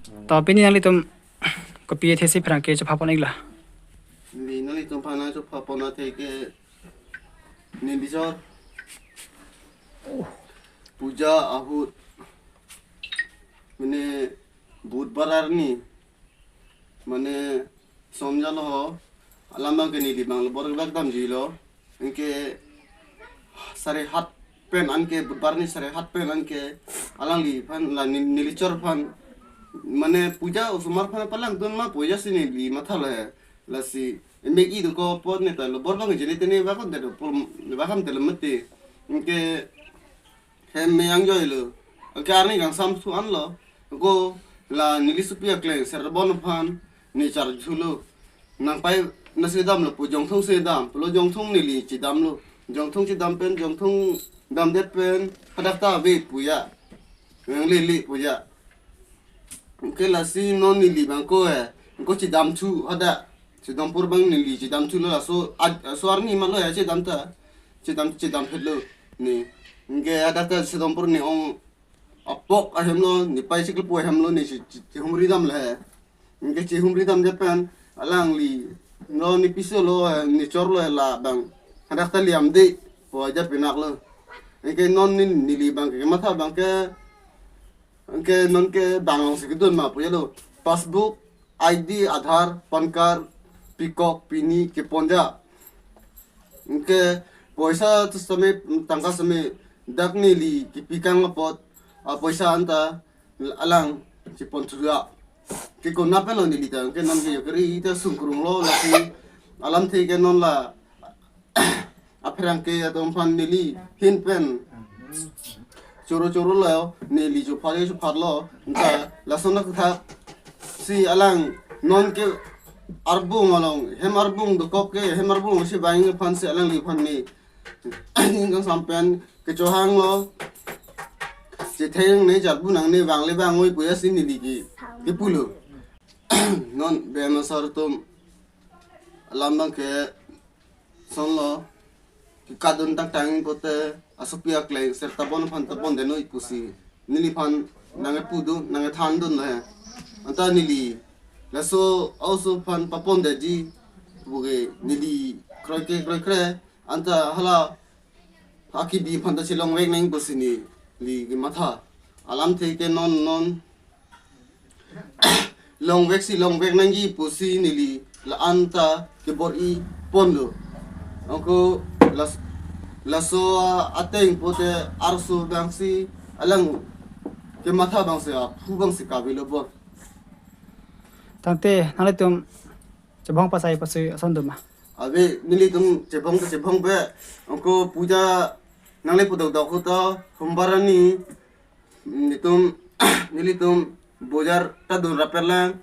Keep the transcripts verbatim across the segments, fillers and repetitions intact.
To pini nanglitum kopi athesi pherangke chopha pon-iklo? Neli nanglitum aphan nangchopha pon athe ke neli chor puja ahut mane Budhbar arni mane somjalo ho alam abang ke neli abang lo bor kebak damjuilo. Anke sare hat pen anke Budhbar arni sare hat pen anke alangliphan la ni- neli chor aphan mane puja osomar aphan palangdun ma puja si neli mathalo he. Lasi emek i dokok apot ne ta lo bor abang jeni tene bakam telo pur bakam telo mati. Anke hem me angjoilo. Anke arni kangsam su anlo. Ko la neli sopi akleng Serbon aphan ne charjulo. Nangpai nasi damlo pu Jongthung si dam. Pulo Jongthung neli chidamlo. Jongthung chidam pen Jongthung damdet pen hadak ta ave puja. Yang lili puja. Anke lasi non neli abang ko he. Ko chidamthu hadak. Sedompur abang neli chidamthulo laso ad- laso arni malo he chidam ta. Chidam chidam phitlo ne. Anke hadak ta Sedompur ne ong apok ahemlo ne pai chiklo pu ahemlo ne chi- chi- chihumri damlo he. Anke chihumri damdet pen alangli lo ne pisolo he ne chorlo he la abang. Hadak ta liamde pu aja pinaklo. Anke non ne neli abang ke matha abang ke anke non ke bang along si kedun ma pujalo. Passbook, I D, Aadhaar, PAN card pikok pini keponja. Anke poisa tu sitame tangka sitame dak neli kepikang apot apoisa anta alang chiponthuja. Ke konat pen lo neli ta anke non ke yokeri ta sungkrunglo lasi alamthe ke non la apherangke atum aphan neli ahin pen choro choro lo neli chopha chopha lo anta lason athak si alang non ke arbung along hem arbung dokok ke hem arbung si bang aphan si alangliphan ne ning kangsam pen kechohanglo. Chetheng ne jalbu nangne bang le bang oi puja si neli ke kepulo. Non bema sar atum alam abang ke sonlo kekadun tangtang pote asopi akleng Serbon aphan ta pondet noi pusi neliphan nangkepu dun nangkethan dunlo he. Anta neli laso a-oso aphan papondetji puke neli kroike kroikre anta hala akibi aphan ta chelongvek nang pusi neli kematha. Alamthe ke non non longvek si longvek nangji pusi neli la anta kebor-i ponlo. Anke las- laso ateng pote arso abang si alang kematha abang si aphu abang si kavelo pon. Tangte nanglitum chebong pasai pasui ason doma? Ave nelitum chebong ta chebong pe. Anke puja nangli pudok dok ta humbar arni nelitum nelitum bojar ta dun raper lang,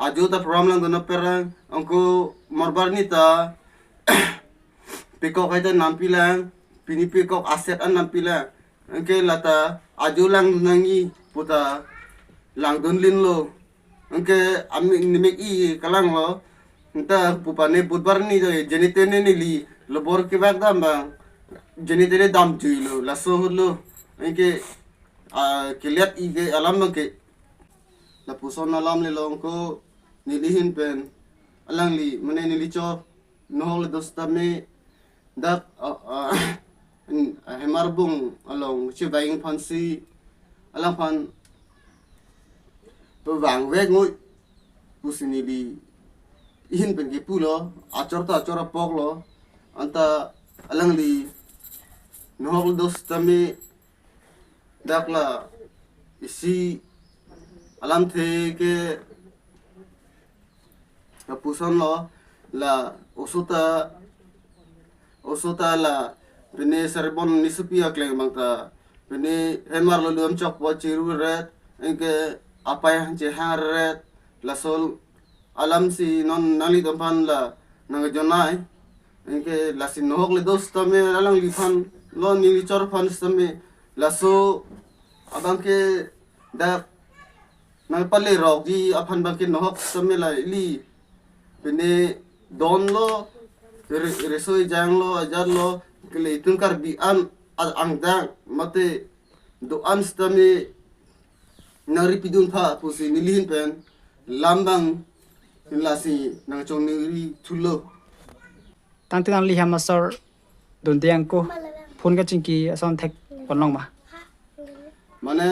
ajo ta program langdun raper lang, anke morbar arni ta pikok hai ta nampi lang, pini pikok aset an nampi lang, anke lata ajo langdun nangji puta langdun linlo, anke ami nemek i kalanglo, anta pupane Budhbar arni to jeni tene neli lo bor kebak dam abang, jeni tene damjuilo laso ahut lo, anke ah, keliat i ke alam abang ke lapuson alam le long ko neli ahin pen alangli mane neli chor nohok le do sitame dak ah, ah, hem arbung along chevang aphan si alangphan pevangvek noi pusi neli ahin pen kepulo, achor ta achor apoklo, anta alangli nohok le do sitame dak la isi alamthe ke lapuson lo la oso ta oso ta la pine Serbon nesopi akleng abang ta pine hem arlo lum chokpo chiru ret, anke apai hang chehang ret, laso alam si non nanglitum aphan la nangjonai. Anke lasi nohok le do sitame alangliphan lo neli chor aphan sitame laso abang ke dak nangpalerokji aphan abang ke nohok sitame la ili pine don lo re- resoi jang lo ajat lo kele itum Karbi an a- angdang mate do-an sitame nangri pidun tha pusi nelihin pen lam abang lasi nangchongri thulo. Tangte nangli hem asor dunde ako phone kachingki ason thek ponlong ma? Mane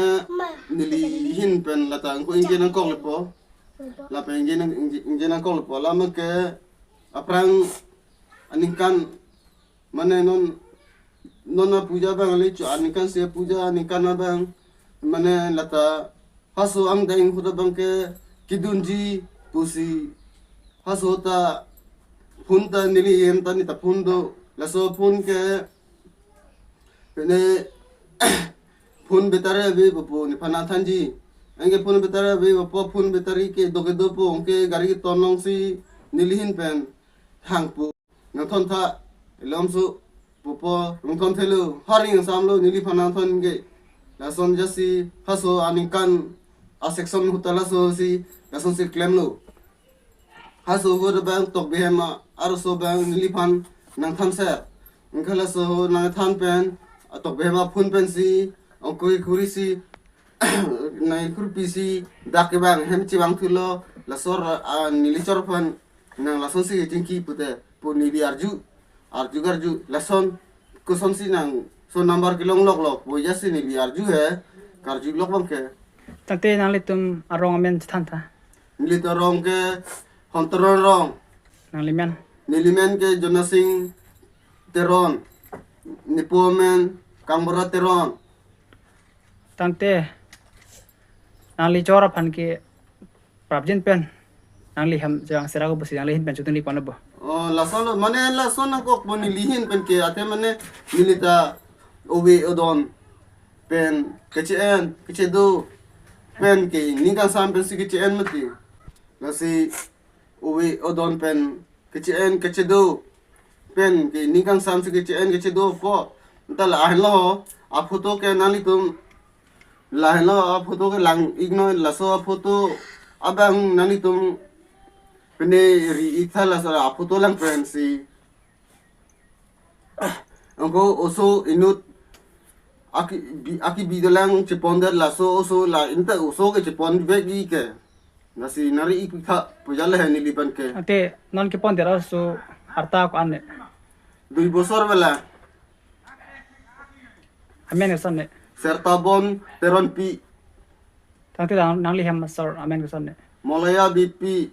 nelihin pen lata ako ingke nangkok lepo. Lapen ingke nang, ingke, ingke nangkok lepo. Lama ke aphrang aningkan mane non, non apuja abang le chu aningkan si apuja aningkan abang mane lata haso angdeng ahut abang ke kedunji pusi haso ta phone ta neli hem ta neta phone do, laso phone ke pine phone battery ave pupo nephan nangthanji. Anke phone battery ave pupo, phone battery kedo kedo pu anke gari keton alongsi nelihin pen hangpo. Nangthon tha, ilomso pupo, nangthon thelo, hari nangsamlo neliphan nangthon ke. Lason jasi haso aningkan a section ahut ta laso si, lasonsi klemlo. Haso ahut abang tok behem a, arloso abang neliphan nangthan ser. Anke laso nangthan pen, atok behem a phone pensi, angkoi khuri si, nangkhurpi si, dak ke abang hem chevang thulo, laso ra, a, neli chor aphan nang lasonsi chingki pute, pu neli arju, arju karju, lason kosonsi nangso number kelong loklo, pu jasi neli arju he, karju lok abang ke. Tangte nanglitum arong amen chethan tha. Nelitum arong ke Honteron Rong. Nanglimen? Nelimen ke Jonasing Teron. Nepo amen Kangbura Teron. Tangte nangli chor aphan ke prapjin pen nangli hem jang sera ko pusi nanglihin pen chutung di pon bo. Oh, lason lo, mane lason nangkok bo nelihin pen ke, ate mane nelita ove odon pen keche-en kechedo pen ke ning kangsam pensi keche-en mati. Lasi ove odon pen keche-en kechedo pen ke ning kangsam si keche-en kechedo po. Nta lahenlo aphoto ke nanglitum, lahenlo aphoto ke lang-iknon, laso aphoto abang nanglitum pine ri-ik tha, laso aphoto lang pensi. Angko oso inut aki bi, aki bi dolang chepondet, laso oso la inta oso ke chepon vek-ik ke. Lasi nangri-ik tha pu jale he neli pen ke. Ante non kepondet aso arta ko-an ne? Dui bosor bela. Amen koson ne? Sertabon Teronpi. Tangte nang, nangli hem asor amen koson ne? Molaya Beypi.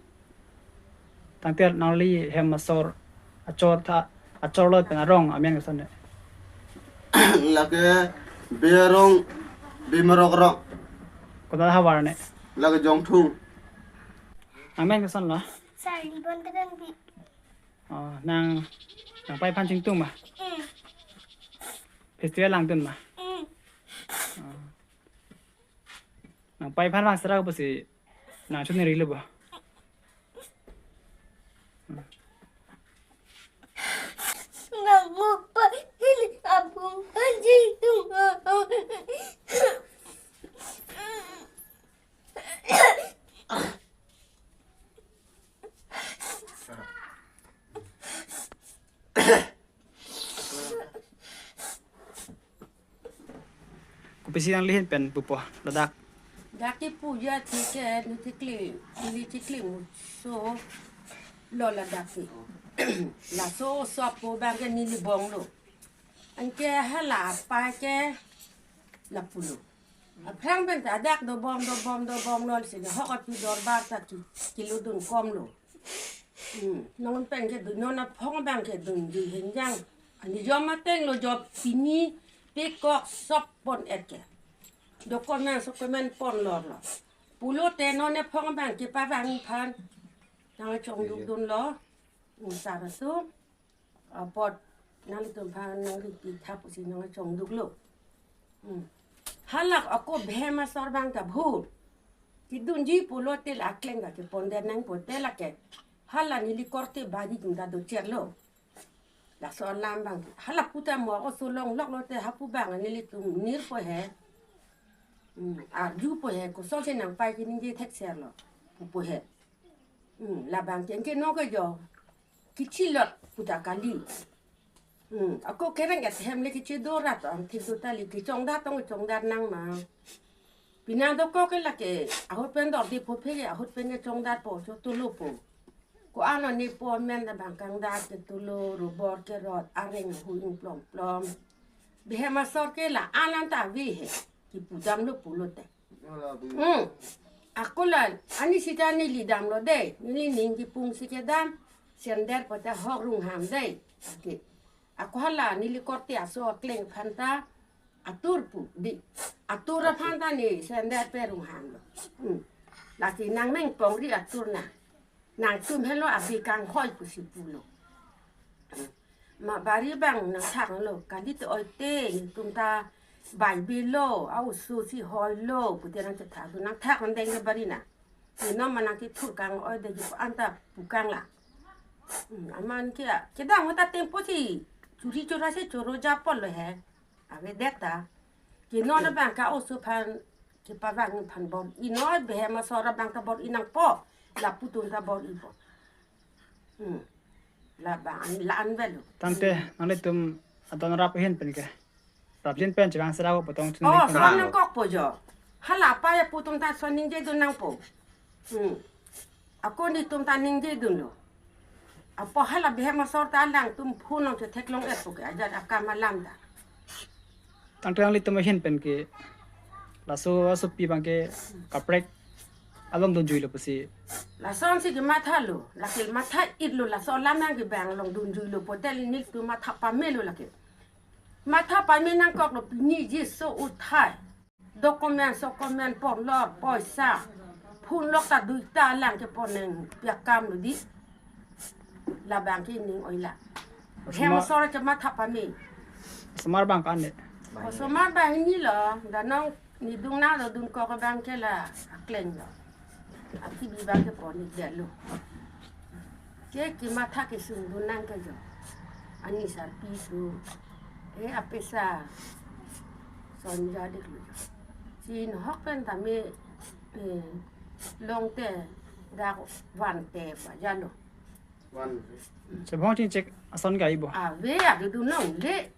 Tangte nangli hem asor achor tha, achor lo pen arong amen koson ne? Lake Bey arong, Bey Marok arong. Kodak havar ne? Lake Jongthung. Amen koson lo? Sertabon Teronpi. Oh, nang, nangpai aphan chingtung ma? Mm. Festival langdun ma? Mm. Oh. Nangpai aphan vang sera pusi nang chun ri le bo. Nang mo pa hili apung anjing tung. Kopisi nanglihin pen pupo ladak? Dak ke puja thike ni chikli, ni chikli muso lo ladak ke. Laso oso apo abang ke neli bonglo. Anke hala apa ke lapulo. Aphrang pen ta dak dobom, dobom, dobom lo si hok api dorbar ta ki, kelodun komlo. Hmm, non pen kedun, non aphong abang kedun di henjang. Ani jom ateng lo jom pini pekok sop pon-et ke. Document, document pon lor lo. Pulote non aphong abang kepavang aphan nangchongduk dunlo. Hmm, sar atum. Apot nanglitum aphan nangri-ik tha pusi nangchongduklo. Hmm. Halak ako behem asor abang ta bho. Kedunji pulote la akleng ta kepondet nangpo te lake. Hala neli korte bari atum ta docherlo. Laso alam abang. Hala pu ta mo oso longlok lote hapu abang nelitum nirpo he. Hmm. Arjupo he. Kosonsi nangpai keningje thekser lo. Pupo he. Hmm, labang ke anke no ke jo. Kechilot pu ta kali. Hmm, ako kereng-et hem le kechedo rat ang thik do tali kechongdat tong chongdat nang ma. Ina dokok ke lake, ahut pen dor di pho phe ke, ahut pen ke chongdat po, cho tulo po. Ko ano ni po men da bang kangdat ke tulo, rubor ke rot, areng hu ing plom plom. Bihem asor ke la anan ta vi he, kipudam lo pulote. Hmm. Ako la, ani sita neli damlo de, neli ning kipung si kedam, sender pata hok rung ham de. Oke. Ako hala, neli korte aso akleng phanta, atur pu, di. Atur aphan ta ni sender pe rung ham lo. Hmm. Lasi nang meng pongri atur na. Nangtum helo abi kanghoi pusi pulo. Ma bari bang nangthak lo, kali te oi te, tum ta bai bilo, au su si hoi lo, pute nangchetha tu nangthak on deng ke bari na. Ino ma nangkithur kang oi de ji anta pukang la. Hmm, aman kia, kedang ta tempo si, churi chura si choro japol lo he. Avedet ta. Ke non abang ka oso aphan kepavang aphan bor-i non, bihem asor abang ta bor-i nangpo. Lapu atum ta bor-i po. Hmm. Labang la-an velo. Tangte nanglitum adon rap ahin pen ke, rap jin pen chevang sera pu tong chini. Oh, son nangkokpo jo. Hala apa ya pu atum ta son ningjedun nangpo. Hmm. Ako netum ta ningjedunlo. Apo hala bihem asor ta alangtum phone nangchetheklong-et pu ke ajat akam alam ta. Tangte nanglitum ahin pen ke laso asopi abang ke kaprek along dunjuilo pusi. Lason si kematha lo, lake matha-itlo, laso alam nang ke bang along dunjuilo pu tel netum matha pamelo lake. Matha pame nangkoklo pini ji so uthai. Document, socument, ponlor, poisa. Phone lok ta duita alang ke pon nangpi akam lo di. Labang ke ning oila. Osomar- Hem asor ke matha pame. Osomar abang kan de. Osomar abang hini lo, danong nidung na lo dunkok abang ke la akleng lo. Ati bi abang ke pon ni de lo. Ke kematha kesung dun nang ke jo. Ani sarpi su. Eh, apesa. Son jadik lo jo. Chinghok pen tame, eh, longte dak vante pa jalo. Chebong chingchek ason ga ibo. Ave, adu dunlongle.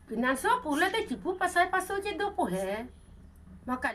Pinanso pulote chipu pasai paso chedopo he. Maka